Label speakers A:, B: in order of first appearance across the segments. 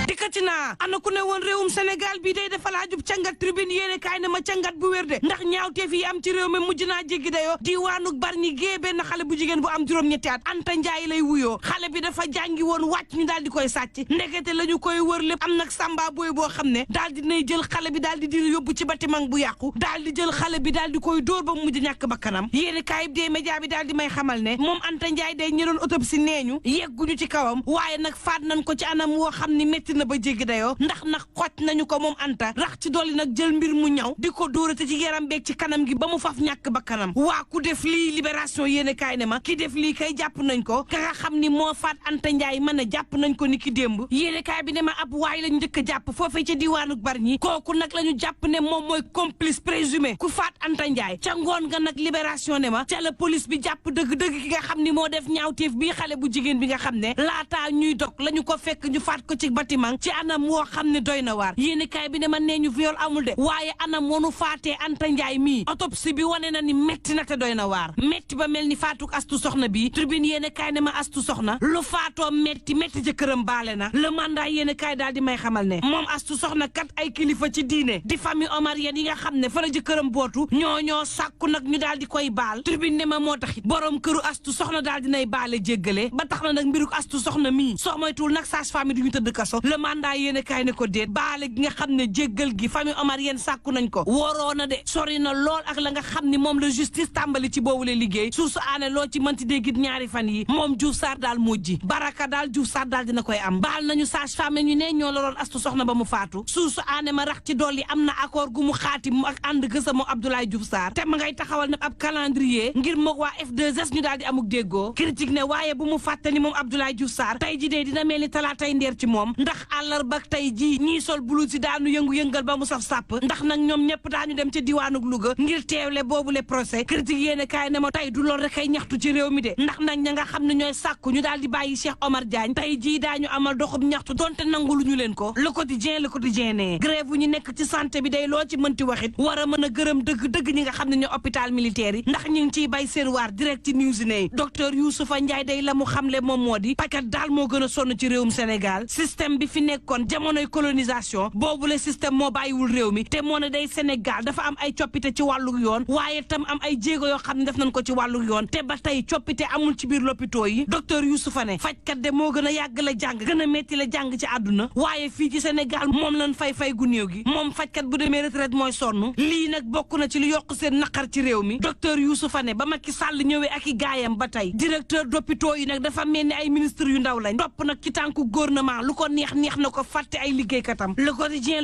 A: dikkati naa ana ku ne woon réewum Sénégal bi day dafa laajub cangat tribune yéene kaay ne ma cangat bu wér de ndax ñaawteef yi am ci réew mi mujj naa jéggi dayoo diwaanug Bargny gée benn xale bu jigéen bu am juróom-ñetti at Anta Njaay lay wuyoo xale bi dafa jàngi woon wàcc ñu daal di koy sàcc ndekete la ñu koy wër lépp am nag samba boy boo xam ne daal di nay jël xale bi daal di yóbbu ci bâtiment bu yàqu daal di jël xale bi daal di koy dóor ba mujj ñàkk bakkanam yéene kaay bi dee média bi daal di may xamal ne moom Anta Njaay day ñi doon autopsie neeñu yegguñu ci kawam waaye nag faat nañ ko ci anam woo xam ni métti na ba jéggi dayoo ndax nag xoj nañu ko moom Anta rax ci dolli nag jël mbir mu ñaw di ko dóorate ci yaram beeg ci kanam gi ba mu faf ñàkk bakkanam waa ku def lii libération yéene kaay ne ma ki def lii kay jàpp nañ ko ka nga xam ni moo faat Anta Njaay mën a jàpp nañ ko ni ki démb yéene kaay bi ne ma ab waay lañ njëkk a jàpp foofee ca diwaanu Bargny kooku nag la ñu jàpp ne moom mooy complice présumé ku faat Anta Njaay ca ngoon nga nag libération ne ma ca la police bi jàpp dëgg-dëgg ki nga xam ni moo def ñaawteef bii xale bu jigéen bi nga xam ne laataa ñuy dog la ñu ko fekk ñu faat ko ci bâtiment ci anam woo xam ne doy na waar yéene kaay bi ne ma nee ñu viol amul de waaye anam wonu faatee Anta Njaay mii autopsie bi wane na ni metti na te doy na waar metti ba mel ni faatuk astu soxna bi tribune yéene kaay ne ma astu soxna lu faatoo metti ca këram baale na le mandat yéene kaay daal di may xamal ne moom astu soxna kat ay kilifa ci diine di famille omarienne yi nga xam ne fa la jëkkëram bootu ñoo sàkku nag ñu daal di koy baal tribune ne ma moo taxit borom këru astu soxna daal dinay baale jéggale ba tax na nag mbiruk astu soxna mii soo moytuwul nag sage-femme duñu tëdd kaso le mandat yéene kaay ne ko déet baale gi nga xam ne jéggal gi famille omarienne sàkku nañ ko wóoroo na de sori na lool ak la nga xam ni moom la justice tàmbali ci boobule liggéey suusu aane loo ci mënti déggit ñaari fan yi moom Diouf Sarr daal mujji baraka daal Diouf Sarr daal dina koy am baal nañu sage-femme ñu ne ñoo loroon astu soxna ba mu faatu suusu aane ma rax ci dolli am na accord gu mu xaatim ak ànd gësa moo Abdoulaye Diouf Sarr te ma ngay taxawal nag ab calendrier ngir moog waa F2S ñu daal di amuk déggoo critique ne waaye bu mu fàttali moom Abdoulaye Diouf Sarr tey ji dee dina mel ni talaatay ndeer ci moom ndax àllarba tey ji ñii sol bulu si daanu yëngu-yëngal ba mu saf sàpp ndax nag ñoom ñëpp daañu dem ca diwaanuk Louga ngir teewle boobule procès critique yéene kaay ne ma tey du lool rek ay ñaxtu ci réew mi de ndax nag ña nga xam ne ñooy sàkku ñu daal di bàyyi Cheikh Omar Diagne tey jii daañu amal doxub ñaxtu donte nangu lu ñu leen ko le quotidien ne grève bu ñu nekk ci santé bi day loo ci mënti waxit war a mën a gërëm dëgg ñi nga xam ne ñoo hôpital militaire yi ndax ñu ngi ciy bay seen waar direct ci news ne docteur Youssoufa Ndiaye day la mu xamle moom moo di pajkat daal moo gën a sonn ci réewum Sénégal système bi fi nekkoon jamonoy colonisation boobule système moo bàyyiwul réew mi te moo ne day Sénégal dafa am ay coppite ci wàllu yoon waaye tam am ay jéego yoo xam ne def nañ ko ci wàllu yoon te ba tey coppite amul ci biir lopito yi docteur Youssoufa ne fajkat de moo gën a yàgg la jàng gën a metti la jàng ci àdduna waaye fii ci Sénégal moom lañ fay gu néew gi moom fajkat bu demee retraite mooy sonn lii nag bokk na ci lu yokk seen naqar ci réew mi docteur Youssoufa ne ba Macky Sall ñëwee ak i gaayam ba tey directeur d'hôpitaux yi nag dafa mel ni ay ministre yu ndaw lañ topp nag ci tànku gouvernement lu ko neex na ko fàtte ay liggéeykatam le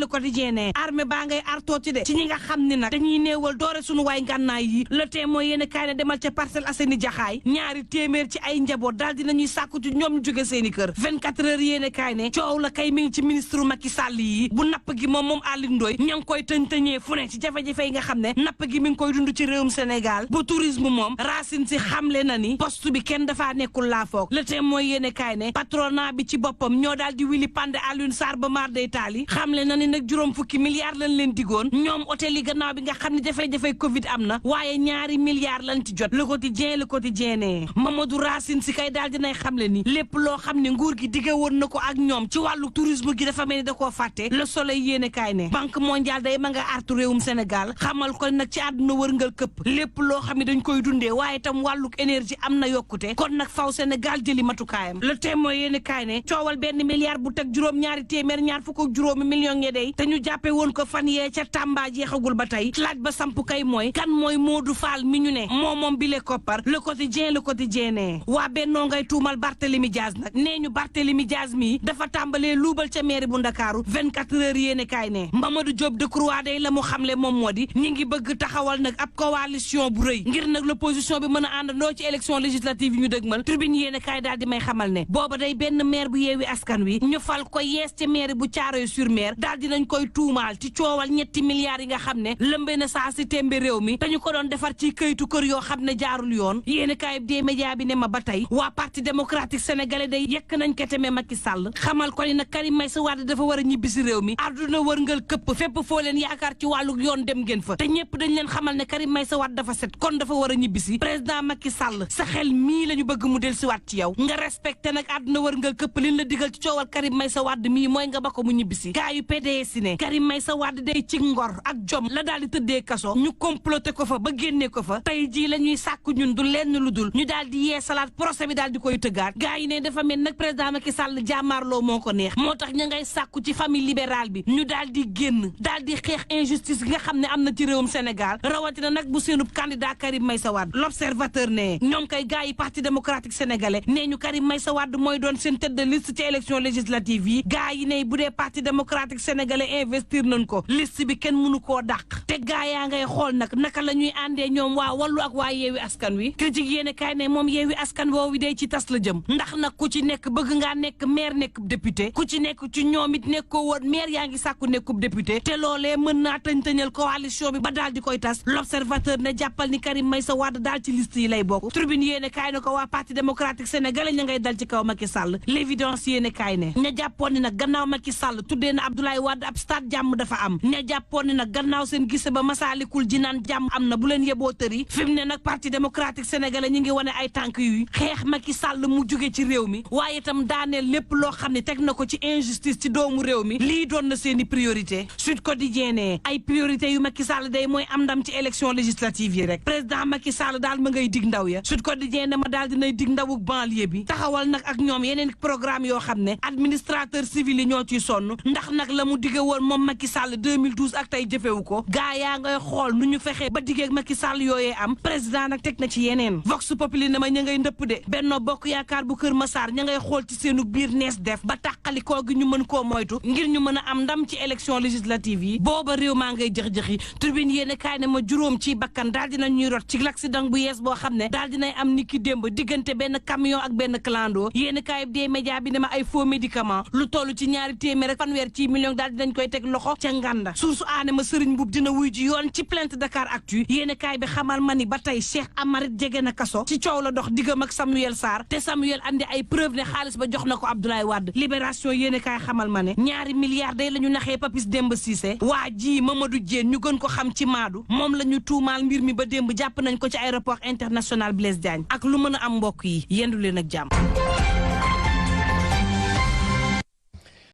A: quotidien ne armée baa ngay artooti de ci ñi nga xam ne nag dañuy néewal doore suñu waay ngànnaay yi le Témoin yéen kaay ne demal ca Parcelles Assainies jaxaay ñaari téeméer ci ay njaboot daal dinañuy sàkku ci ñoom ñu jóge seeni kër 24 heures yéen kaay ne coow la kay mi ngi ci ministre Macky Sall yi bu napp gi moom Aly Ndoye ña ngi koy tëñ-tëñee fu ne ci jafe-jafe yi nga xam ne napp gi mi ngi koy dund ci réewum Sénégal bu tourisme moom Racine si xamle na ni poste bi kenn dafaa nekkul laa foog le Témoin yéen kaay ne patronat bi ci boppam ñoo daal di wili pande Alioune Sarr ba maar day taali xamle na ni nag juróom fukki milliards lañ leen digoon ñoom hôtel yi gannaaw bi nga xam ne jafe-jafe Covid am na waaye ñaari milliards lañ ci jot le quotidien ne Mamadou Racine si kay daal dinay xamle ni lépp loo xam ne nguur gi dige woon na ko ak ñoom ci wàllu tourisme gi dafa mel ni da koo fàtte le Soleil yéene kaay ne banque mondiale day ma nga artu réewum Sénégal xamal ko nag ci àdduna wërngal këpp lépp loo xam ne dañ koy dundee waaye tam wàlluk énergie am na yokkute kon nag faw Sénégal jëli matukaayam le Témoin yéene kaay ne coowal benn milliard bu teg juróom-ñaari téeméer ñaar fukk ak juróomi millions yi day te ñu jàppe woon ko fan yee ca Tamba jeexagul ba tey laaj ba samp kay mooy kan mooy Modou Fall mi ñu ne moom bile koppar le quotidien ne waa Bennoo ngay tuumal Barthélémy Diaz nag nee ñu Barthélémy Diaz mi dafa tàmbalee luubal ca mairie bu Ndakaaru 24 heures yéene kaay ne Mamadou Diop Decroix day la mu xamle moom moo di ñi ngi bëgg taxawal nag ab coalition bu rëy ngir nag l'opposition bi mën a àndandoo ci élection législative yi ñu dëgmal tribune yéene kaay daal di may xamal ne booba day benn maire bu yeewi askan wi ñu fal ko yees ca maire bu Thiaroye-sur-Mer daal dinañ koy tuumaal ci coowal ñetti milliards yi nga xam ne lëmbe na saa si tembe réew mi dañu ko doon defar ci këyitu kër yoo xam ne jaarul yoon yéene kaay des médias bi ne ma ba tey waa parti démocratique sénégalais day yekk nañ ko teme Macky Sall xamal ko ni nag Karim Meïssa Wade dafa war a ñibbi si réew mi àdduna wërngal këpp fépp foo leen yaakaar ci wàllu yoon dem ngeen fa te ñëpp dañ leen xamal ne Karim Meïssa Wade dafa set kon dafa war a ñibbi si président Macky Sall sa xel mii la ñu bëgg mu del si waat ci yow nga respecté nag àdduna wërngal këpp liñ la digal ci coowal Karim Meïssa Meïssa Wade mii mooy nga ba ko mu ñibbisi gaa yu PDS ne Karim Meïssa Wade day ci ngor ak jom la daal di tëddee kaso ñu comploté ko fa ba génnee ko fa tey jii la ñuy sàkku ñun du lenn lu dul ñu daal di yee salaat procès bi daal di koy tëggaat gaa yi ne dafa mel nag président Macky Sall jàmmaarloo moo ko neex moo tax ña ngay sàkku ci famille libérale bi ñu daal di génn daal di xeex injustice gi nga xam ne am na ci réewum Sénégal rawatina nag bu seenub candidat Karim Meïssa Wade l'observateur ne ñoom kay gaa yi parti démocratique sénégalais nee ñu Karim Meïssa Wade mooy doon seen tête de liste ci élection législative yi gaa yi ne bu dee parti démocratique sénégalais investir nañ ko liste bi kenn mënu koo dàq te gaa yaa ngay xool nag naka la ñuy àndee ñoom waa Wallu ak waa Yewwi Askan Wi critique yéene kaay ne moom Yewwi Askan woowu day ci tas la jëm ndax nag ku ci nekk bëgg ngaa nekk maire nekk député ku ci nekk ci ñoom it nekkoo woon maire yaa ngi sàkku nekkub député te loolee mën naa tëñ-tëñal coalition bi ba daal di koy tas l'observateur ne jàppal ni Karim Meïssa Wade daal ci liste yi lay bokk tribune yéene kaay ne ko waa parti démocratique sénégalais ña ngay dal ci kaw Macky Sall l'évidence yéene kaay ne ña jàppoon ni nag gannaaw Macky Sall tuddee na Abdoulaye Wade ab stade jàmm dafa am ña jàppoon ni nag gannaaw seen gise ba Masaalikul Jinaan jàmm am na bu leen yeboo tëri fi mu ne nag parti démocratique sénégalais ñi ngi wane ay tànk yuy xeex Macky Sall mu jóge ci réew mi waaye itam daaneel lépp loo xam ne teg na ko ci injustice ci doomu réew mi lii doon na seeni priorité Sud Quotidien ne ay priorité yu Macky Sall day mooy am ndam ci élection législative yi rek président Macky Sall daal ma ngay dig ndaw ya Sud Quotidien ne ma daal dinay dig ndawuk banlieue bi taxawal nag ak ñoom yeneen programme yoo xam ne administrateur civil yi ñoo ciy sonn ndax nag la mu dige woon moom Macky Sall 2012 ak tey jëfewu ko gaa yaa ngay xool nu ñu fexee ba digeeg Macky Sall yooyee am président nag teg na ci yeneen Vox Populi ne ma ña ngay ndëpp de Benno Bokk Yaakaar bu Kër Massar ña ngay xool ci seenu biir nees def ba tàqalikoo gi ñu mën koo moytu ngir ñu mën a am ndam ci élection législative yi booba réew maa ngay jëx-jëxi Tribune yéene kaay ne ma juróom ci bakkan daal dina ñuy rot ci l'accident bu yees boo xam ne daal dinay am ni ki démb diggante benn camion ak benn clando yéene kaay des médias bi ne ma ay faux médicament lu toll ci ñaari téeméer ak fanweer ci million daal dinañ koy teg loxo ca nganda source aane ma sëriñ bub dina wuy ji yoon ci plainte Dakar Actu yéene kaay bi xamal ma ni ba tey Cheikh Amarit jege na kaso ci coow la dox diggam ak Samuel Sarr te Samuel andi ay preuve ne xaalis ba jox na ko Abdoulaye Wade libération yéene kaay xamal ma ne ñaari milliards day la ñu naxee Papis Demba Cissé waa ji Mamadou Diène ñu gën ko xam ci Maadu moom la ñu tuumaal mbir mi ba démb jàpp nañ ko ci aéroport international Blaise Diagne ak lu mën a am mbokk yi yendu leen ak jàmm